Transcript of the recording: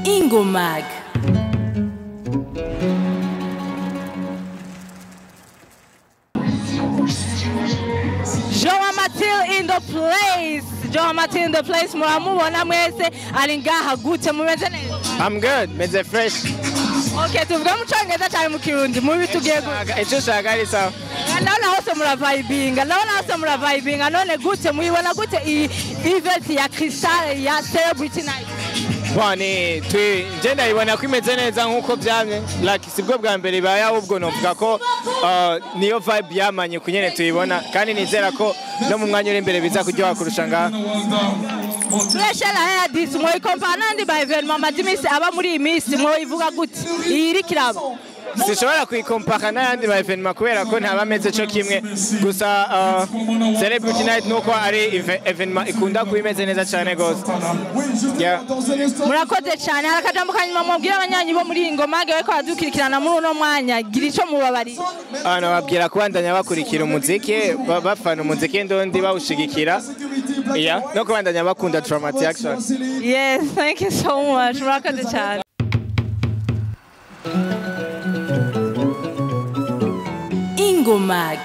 Ingomag. Joa Matil in the place. Joa Matil in the place. Muramubona mwese ari ngaha gute, mumeze neza? I'm good, meze fresh. Okay, tuvuga mu Congereza cyane mu Kirundi, mubi tugiye gute? Icyo ushaka ari sawa. Ndabona hose muravibinga, ndabona hose muravibinga. None gute muyibona gute iyi event ya Crystal ya Celebrity Night? Bani twi je ndayibona ko imeze neza nkuko byamye, like sibwo bwa mbere ibaye, ahubwo novuga ko niyo vibe yamanye kunyene tuyibona, kandi nizera ko no mu mwanya uri imbere biza kuryoha kurusha ngaha. Fresh la disi mwoyikompara n'andi ma événement maze iminsi aba muri iyi minsi, mwoyivuga gute iyi iriko iraba? Sinshobora kuyikompara n'ayandi ma événement kubera ko ntaba ameze co kimwe, gusa Celebrity Night nuko ari événement ikunda kuba imeze neza cane gose. Yeah. Murakoze cyane. Hari akajambo kanyuma mubwira abanyanyi bo muri iyi ngoma bariko baradukurikirana muri uno mwanya, gira ico mubabariye. Nababwira kubandanya bakurikira umuziki, bafana umuziki ndundi bawushigikira, yeah, no kubandanya bakunda Dramatic Action. Yes, thank you so much. Murakoze cyane. Ingomag.